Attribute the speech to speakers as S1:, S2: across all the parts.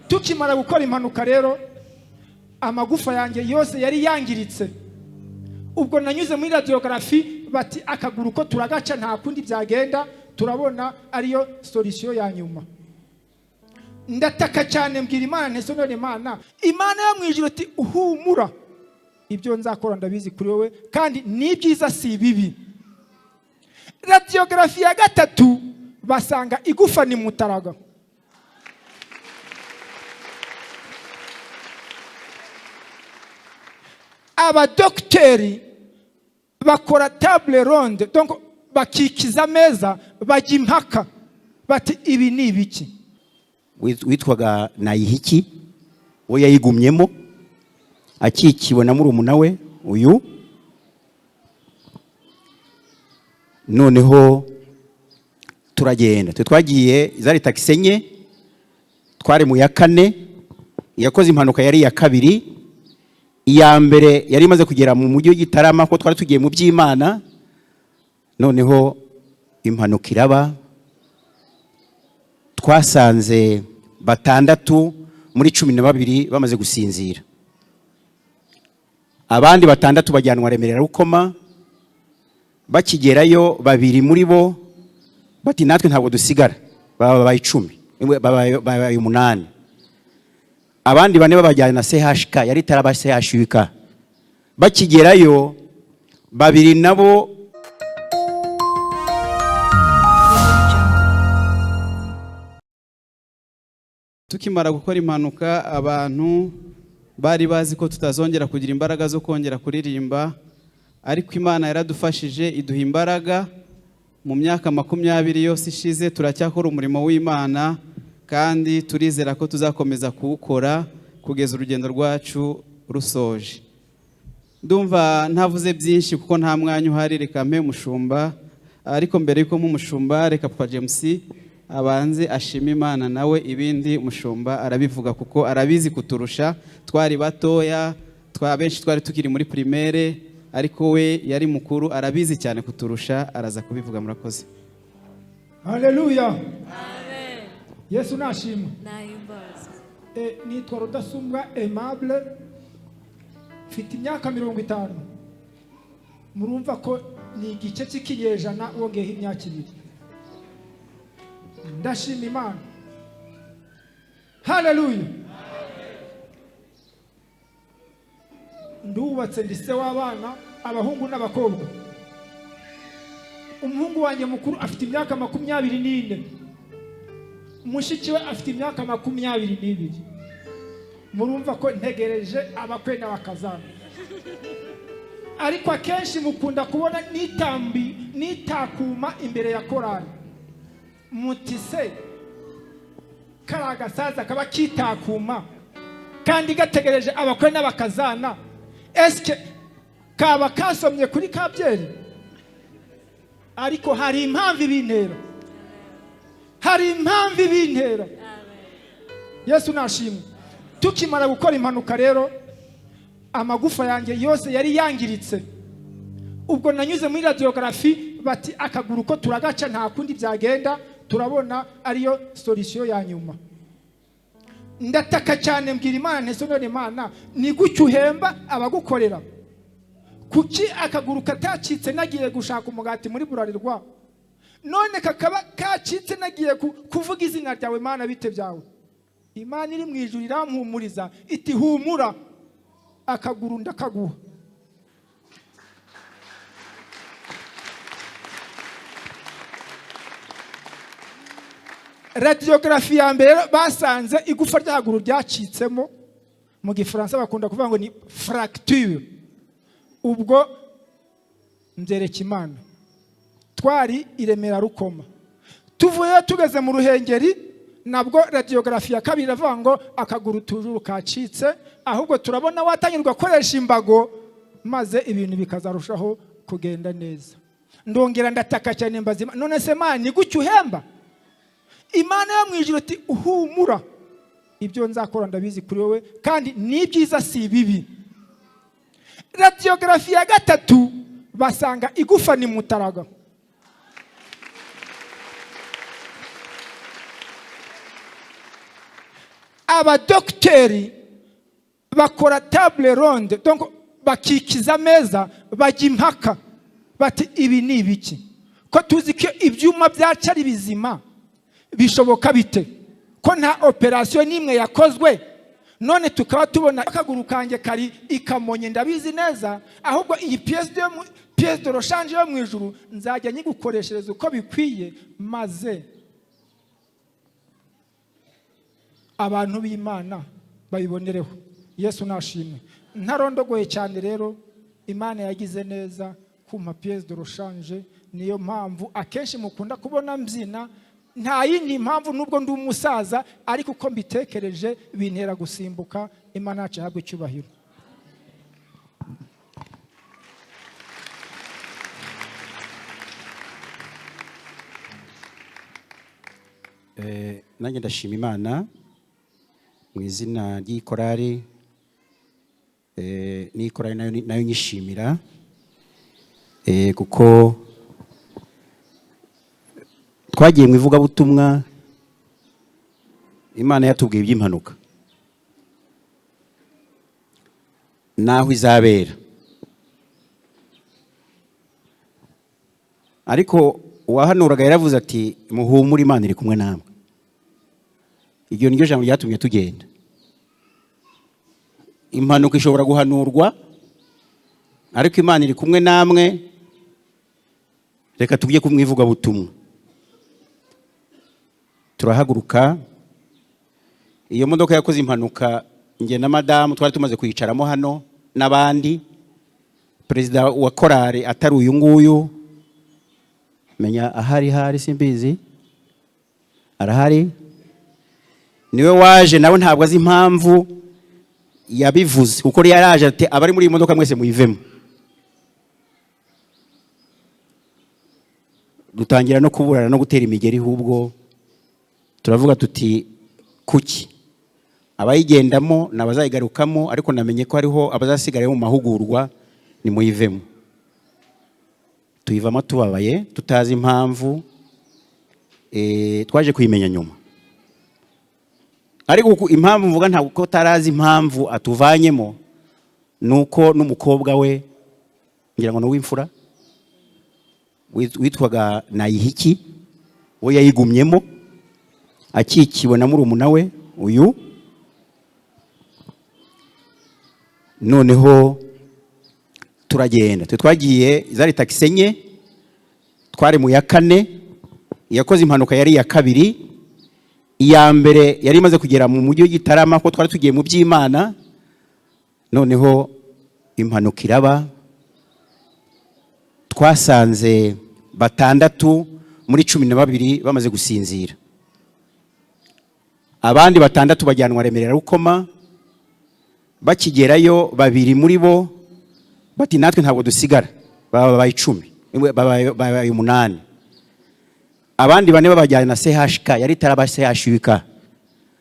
S1: Tukimara gukora impanuka rero, amagufa yanjye yose yari yangiritse. Ubwo nanyuze muri radiographie, bati akaguru ko turagaca, nta kundi byagenda, turabona ariyo solution ya nyuma. Ndataka cyane, mbwira Imana nti: "None Imana, Imana yo mu ijuru iti: 'Uhumura, ibyo nzakora ndabizi kuri wowe, kandi ni ibyiza si ibibi.'" Radiographie ya gatatu basanga igufa ni mutaraga. Abadogiteri bakora table ronde, donc bakikiza ameza, bajya impaka, bati: "Ibi ni ibiki?"
S2: Witwaga Nayihiki we yayigumyemo akikiwe na murumuna we uyu. Noneho turagenda, twe twagiye, zari taxi enye, twari mu ya kane. Iyakoze impanuka yari iya kabiri, iya mbere yari imaze kugera mu mujyi w'Igitarama, ko twari tugiye mu By'Imana. Noneho impanuka iraba, twasanze batandatu muri 12 bamaze gusinzira, abandi batandatu bajyanwa Remera Rukoma. Bakigerayo, babiri muri bo bati: "Natwe ntabwo dusigara." Baba babaye 10, babaye umunani. Abandi bane babajyana na CHK, yari itaraba CHUK. Bakigerayo, babiri nabo
S3: Tukimara gukora impanuka, abantu bari bazi ko tutazongera kugira imbaraga zo kongera kuririmba, ariko Imana yaradufashije, iduha imbaraga. Mu myaka 20 yose ishize turacyakora umurimo w'Imana, kandi turizera ko tuzakomeza kuwukora kugeza urugendo rwacu rusoje. Ndumva ntavuze byinshi kuko nta mwanya uhari. Reka mpe umushumba, ariko mbere yuko mpa umushumba, reka Papa James abanze ashime Imana nawe, ibindi umushumba arabivuga kuko arabizi kuturusha. Twari batoya, twa benshi twari tukiri muri primaire, ariko we yari mukuru, arabizi cyane kuturusha, araza kubivuga. Murakoze.
S1: Haleluya, Yesu nashimwe.
S4: Nahimbaza.
S1: Nitwa Rudasumbwa Aimable, mfite imyaka 50. Murumva ko ni igice cy'ikinyejana wongeyeho imyaka 2. Ndashima Imana. Haleluya! Ndubatse, ndi se w'abana, abahungu n'abakobwa. Umuhungu wanjye mukuru afite imyaka 24, mushiki we afite imyaka 22. Murumva ko ntegereje abakwe n'abakazana. Ariko akenshi mukunda kubona nitambi nitakuma imbere ya korali, muti: "Se kari agasaza kaba kitakuma kandi gategereje abakwe n'abakazana, esike kaba kasomye kuri kabyeri?" Ariko hari impamvu ibintera, hari impamvu ibintera. Yesu nashimwe. Tukimara gukora impanuka rero, amagufa yanjye yose yari yangiritse. Ubwo nanyuze muri radiographie, bati akaguru ko turagaca, nta kundi byagenda, turabona ariyo solution ya nyuma. Ndataka cyane, mbwira Imana nti: "None Imana, ni gutyo uhemba abagukorera? Kuki akaguru katacitse nagiye gushaka umugati muri Burarirwa, none kakaba kacitse nagiye kuvuga izina ryawe? Mana, bite byawe?" Imana iri mu ijuru irampumuriza, iti: "Humura, akaguru ndakaguha." Radiographie ya mbere basanze igufa ry'akaguru ryacitsemo, mu Gifaransa bakunda kuvuga ngo ni fracture. Ubwo mbyereka Imana, twari i Remera Rukoma, tuvuyeyo tugeze mu Ruhengeri, nabwo radiographie ya kabiri iravuga ngo akaguru tujuru kacitse, ahubwo turabona watangirwa akoresha imbago, maze ibintu bikazarushaho kugenda neza. Ndongera ndataka cyane, mbaza Imana: "None se Mana, ni gutyo uhemba?" Imana yo mu ijuru iti: "Uhumura, ibyo nzakora ndabizi kuri wowe, kandi ni ibyiza si ibibi." Radiographie ya gatatu basanga igufa ni mutaraga. Abadogiteri bakora table ronde, donc bakikiza ameza, bajya impaka bati: "Ibi ni ibiki? Ko tuzi ko ibyuma byacu ari bizima, bishoboka bite ko nta opération n'imwe yakozwe, none tukaba tubona akaguru kanjye kari ikamonye?" Ndabizi neza. Ahubwo iyi pièce de rechange yo mu ijuru nzajya nyigukoreshereza uko bikwiye, maze abantu b'Imana babibonereho. Yesu nashimwe. Ntarondogoye cyane rero, Imana yagize neza kumpa pièce de rechange. Niyo mpamvu akenshi mukunda kubona mbyina. Nta yindi mpamvu, nubwo ndi umusaza, ariko uko mbitekereje bintera gusimbuka. Imana yacu ihabwe icyubahiro.
S2: Nanjye ndashima Imana mu izina ry'ikorari, n'ikorari nayo nyishimira, kuko twagiye mu ivugabutumwa Imana yatubwiye iby'impanuka n'aho izabera, ariko uwahanuraga yaravuze ati: "Muhumure, Imana iri kumwe namwe." Iryo niryo jambo ryatumye tugenda. Impanuka ishobora guhanurwa, ariko Imana iri kumwe namwe, reka tujye ku mwivugabutumwa. Turahaguruka. Iyo modoka yakoze impanuka, njye na madamu twari tumaze kuyicaramo hano n'abandi. Perezida wa korari atari uyu nguyu, menya ahari hari simbizi, arahari, niwe waje nawe. Ntabwo azi impamvu yabivuze, kuko yaraje ati: "Abari muri iyi modoka mwese muyivemo." Dutangira no kuburana no gutera imigeri. Ahubwo turavuga tuti: "Kuki abayigendamo ni abazayigarukamo?" Ariko namenye ko hariho abazasigara mu mahugurwa, nimuyivemo. Tuyivamo tubabaye, tutazi impamvu. Twaje kuyimenya nyuma, ariko impamvu mvuga ntabwo ko tarazi impamvu atuvanyemo, ni uko n'umukobwa we, ngira ngo ni uw'imfura, witwaga Nayihiki, we yayigumyemo akikiwe na murumuna we uyu. Noneho turagenda. Twe twagiye, zari taxi enye, twari mu ya kane. Iyakoze impanuka yari iya kabiri. Iya mbere yari imaze kugera mu mujyi w'Igitarama, ko twari tugiye mu by'Imana. Noneho impanuka iraba, twasanze batandatu muri 12 bamaze gusinzira, abandi batandatu bajyanwa Remera Rukoma. Bakigerayo, babiri muri bo bati: "Natwe ntabwo dusigara." Baba babaye 10, babaye umunani. Abandi bane babajyana na CHK, yari itaraba CHUK.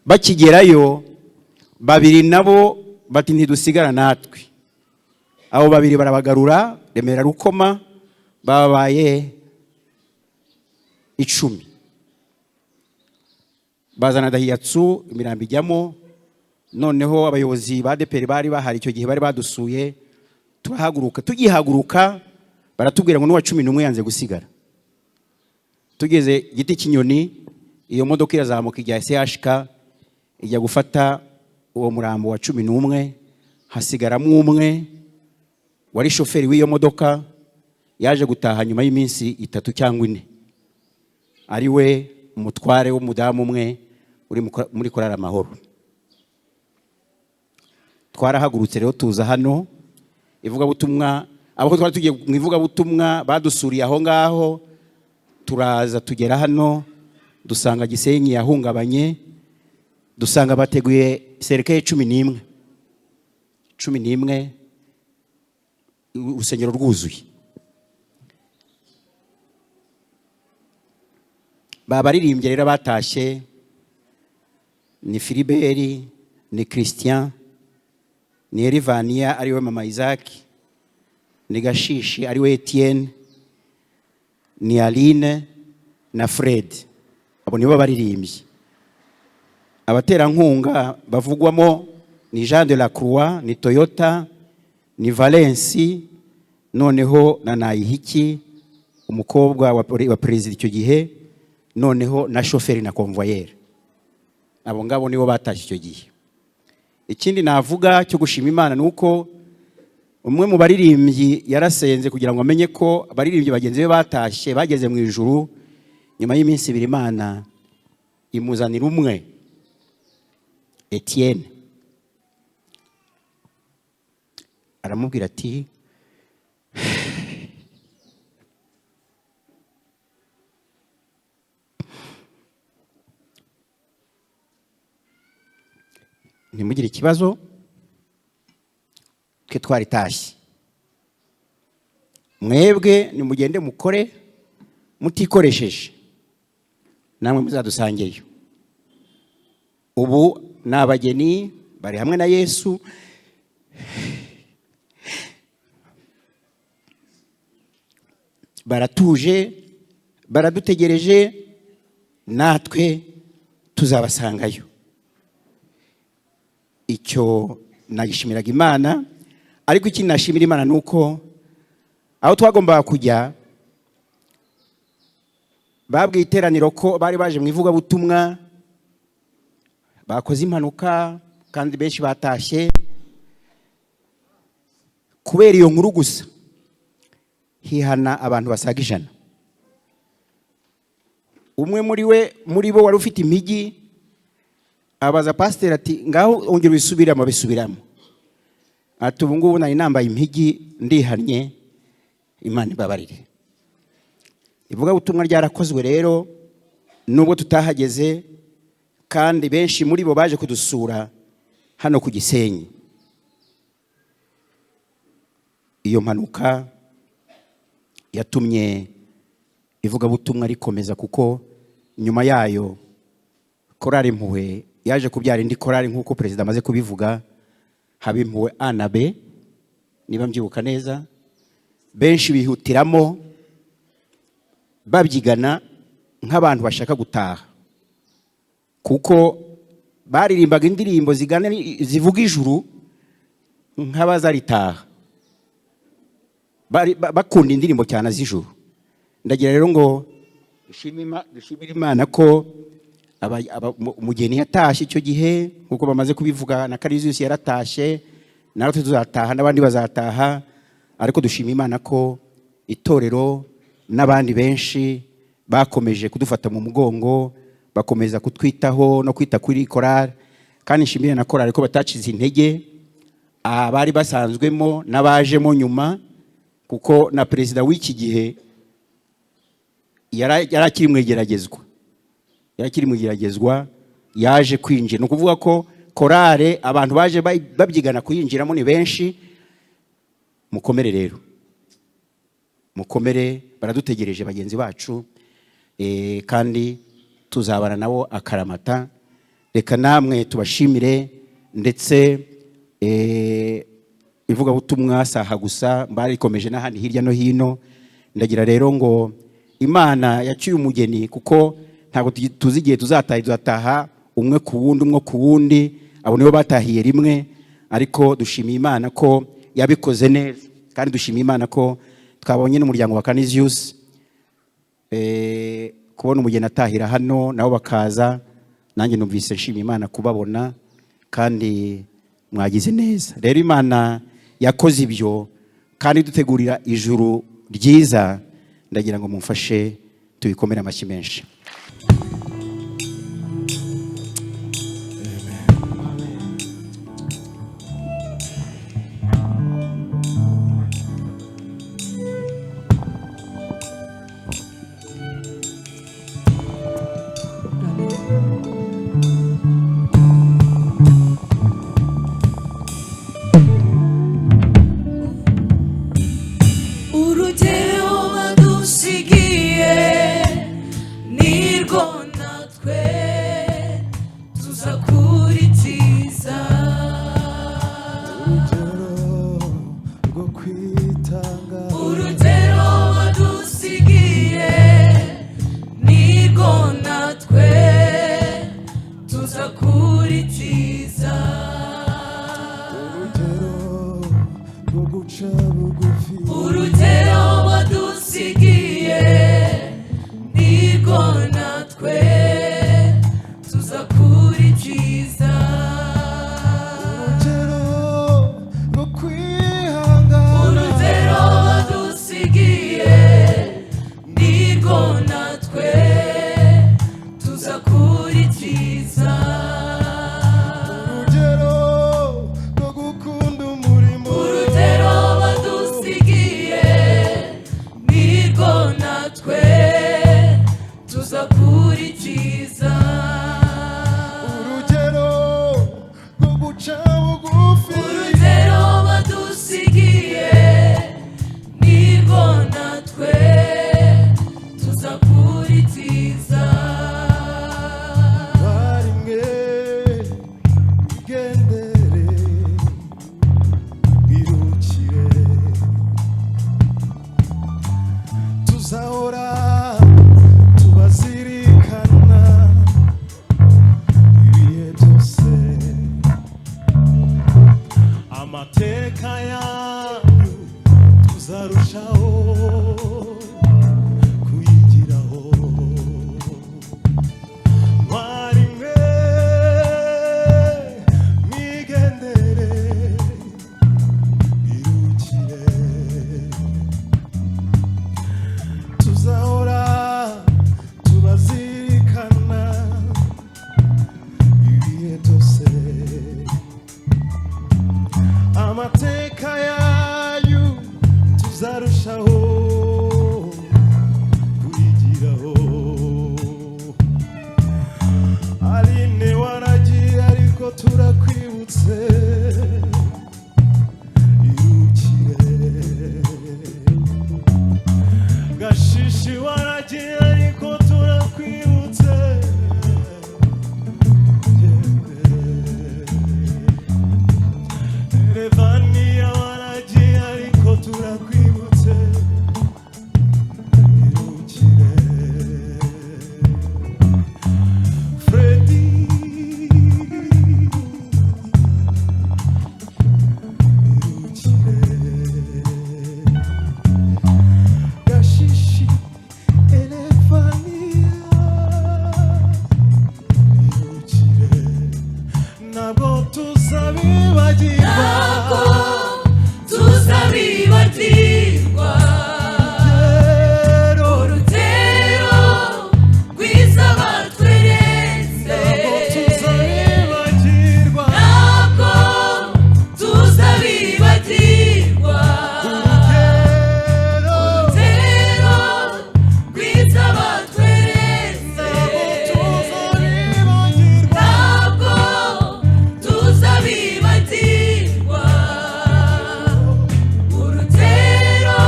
S2: Bakigerayo, babiri nabo bati: "Ntidusigara natwe." Abo babiri barabagarura Remera Rukoma, babaye 10. Bazana Daihatsu, imirambo ijyamo. Noneho abayobozi ba ADEPR bari bahari icyo gihe, bari badusuye. Turahaguruka. Tugihaguruka, baratubwira ngo n'uwa 11 yanze gusigara. Tugeze Giti cy'inyoni, iyo modoka irazamuka ijya CHK, ijya gufata uwo murambo wa 11, hasigaramo umwe wari shoferi w'iyo modoka. Yaje gutaha nyuma y'iminsi 3 cyangwa 4, ari we umutware w'umudamu umwe uri muri korari Amahoro. Twarahagurutse rero tuza hano ivugabutumwa. Abo twari tugiye mu ivugabutumwa badusuriye aho ngaho. Turaza tugera hano, dusanga Gisenyi yahungabanye, dusanga bateguye cercueil 11, 11, urusengero rwuzuye. Babaririmbye rero batashye ni Filiberi, ni Christian, ni Erivania ariwe mama Isaac, ni Gashishi ariwe Etienne, ni Aline na Fred. Abo nibo baririmbye. Abaterankunga bavugwamo ni Jean de la Croix, ni Toyota, ni Valensi, noneho na Nayihiki, umukobwa wa perezida icyo gihe, noneho na shoferi na convoyeur. Abo ngabo nibo batashye icyo gihe. Ikindi navuga cyo gushima Imana ni uko umwe mu baririmbyi yarasenze kugira ngo amenye ko abaririmbyi bagenzi be batashye bageze mu ijuru. Nyuma y'iminsi ibiri Imana imuzanira umwe, Etienne, aramubwira ati ntimugire ikibazo, twe twaritashye, mwebwe nimugende mukore mutikoresheje, namwe muzadusangeyo. Ubu ni abageni bari hamwe na Yesu. Baratuje, baradutegereje, natwe tuzabasangayo. Icyo nagishimiraga Imana. Ariko ikindi nashimira Imana ni uko aho twagombaga kujya babwiye iteraniro ko bari baje mu ivugabutumwa, bakoze impanuka kandi benshi batashye. Kubera iyo nkuru gusa hihana abantu basaga 100. Umwe muri bo wari ufite imigi abaza pasiteri ati ngaho ongera ubisubiramo. Abisubiramo ati ubu ngubu nari nambaye impigi, ndihannye, Imana ibabarire. Ivugabutumwa ryarakozwe rero nubwo tutahageze, kandi benshi muri bo baje kudusura hano ku Gisenyi. Iyo mpanuka yatumye ivugabutumwa rikomeza, kuko nyuma yayo korali Impuhwe yaje kubyara indi korali nk'uko perezida amaze kubivuga, haba Impuhwe A na B niba mbyibuka neza. Benshi bihutiramo babyigana nk'abantu bashaka gutaha, kuko baririmbaga indirimbo zigana zivuga ijuru nk'abazaritaha, bakunda indirimbo cyane z'ijuru. Ndagira rero ngo dushimire Imana ko umugeni yatashye icyo gihe, nkuko bamaze kubivuga, na Kariziyusi yaratashye, natwe tuzataha n'abandi bazataha. Ariko dushima Imana ko itorero n'abandi benshi bakomeje kudufata mu mugongo, bakomeza kutwitaho no kwita kuri korali. Kandi nshimire na korali ko batacize intege abari basanzwemo n'abajemo nyuma, kuko na perezida w'iki gihe yari akiri mu igeragezwa, yari akiri mu igeragezwa, yaje kwinjira. Ni ukuvuga ko korale abantu baje babyigana kuyinjiramo ni benshi. Mukomere rero, mukomere, baradutegereje bagenzi bacu, kandi tuzabana nabo akaramata. Reka namwe tubashimire, ndetse ivugabutumwa saha gusa barikomeje n'ahandi hirya no hino. Ndagira rero ngo Imana yaciye umugeni, kuko ntabwo tuzi igihe tuzataha, tuzataha umwe ku wundi, umwe ku wundi, abo nibo batahiye rimwe. Ariko dushimiye Imana ko yabikoze neza, kandi dushimiye Imana ko twabonye n'umuryango wa Canisius, kubona umugeni atahira hano nabo bakaza. Nanjye numvise nshimiye Imana kubabona, kandi mwagize neza. Rero Imana yakoze ibyo kandi dutegurira ijuru ryiza. Ndagira ngo mumfashe tubikomere amashyi menshi.
S4: Urugero badusigiye nirwo guca bugufi.
S5: Urugero wadusigiye nirwo natwe tuzakurikiza.
S4: Urugero rwo kwihangana.
S5: Urugero wadusigiye nirwo natwe tuzakurikiza.
S4: Urugero rwo gukunda umurimo.
S5: Urugero wadusigiye nirwo natwe tuzakurikiza.
S4: Urugero rwo guca bugufi.
S5: Urugero wadusigiye nirwo natwe tuzakurikiza.
S4: Barimwe igendere irukire, tuzahora tubazirikana ibihe byose. Amateka yanyu tuzarushaho kuyigiraho. Mwarimwe mwigendere irukire, tuzahora tubazirikana ibihe byose. Amateka yayu tuzarushaho kuyigiraho. Aline waragiye ariko turakwibutse, irukire. Gashishi waragiye ariko turakwibutse. Revaniya waragiye ariko turakwibutse, irukire. Freddy irukire, Gashishi, Elefania irukire, ntabwo tuzabibagirwa.
S5: Ntabwo tuzabibagirwa.
S4: Urugero.
S5: Urugero rwiza batweretse.
S4: Ntabwo tuzabibagirwa.
S5: Ntabwo tuzabibagirwa.
S4: Urugero.
S5: Urugero rwiza batweretse.
S4: Ntabwo tuzabibagirwa.
S5: Ntabwo tuzabibagirwa. Urugero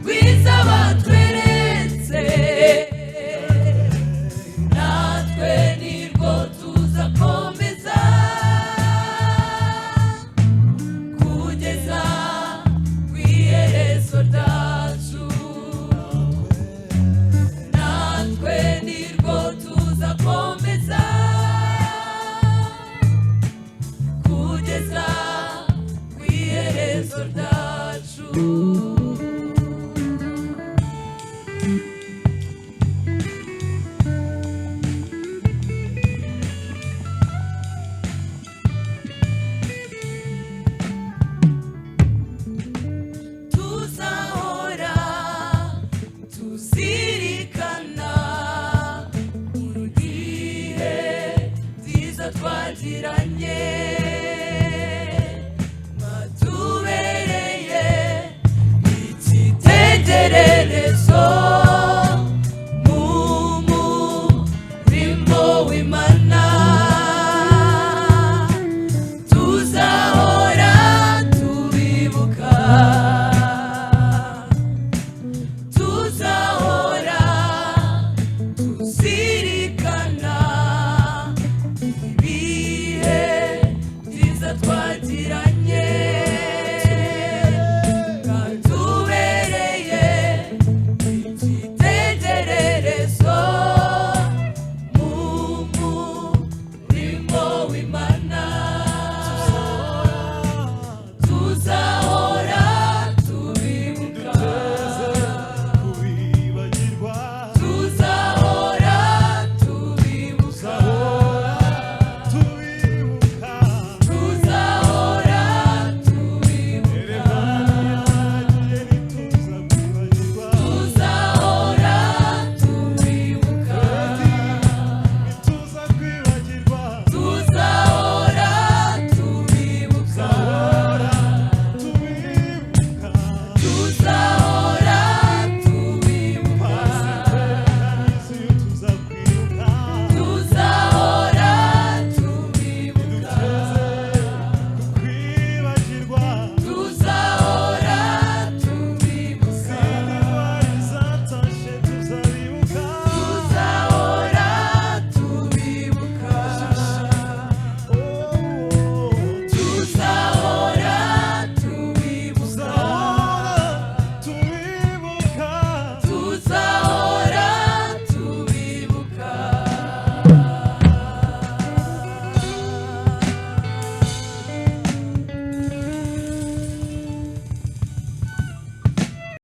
S5: rwiza batweretse, natwe nirwo tuzakomeza kugeza ku iherezo ryacu. Natwe nirwo tuzakomeza kugeza ku iherezo ryacu. Tuzahora tuzirikana urugihe byiza twagiranye, mwatubereye icyitegererezo.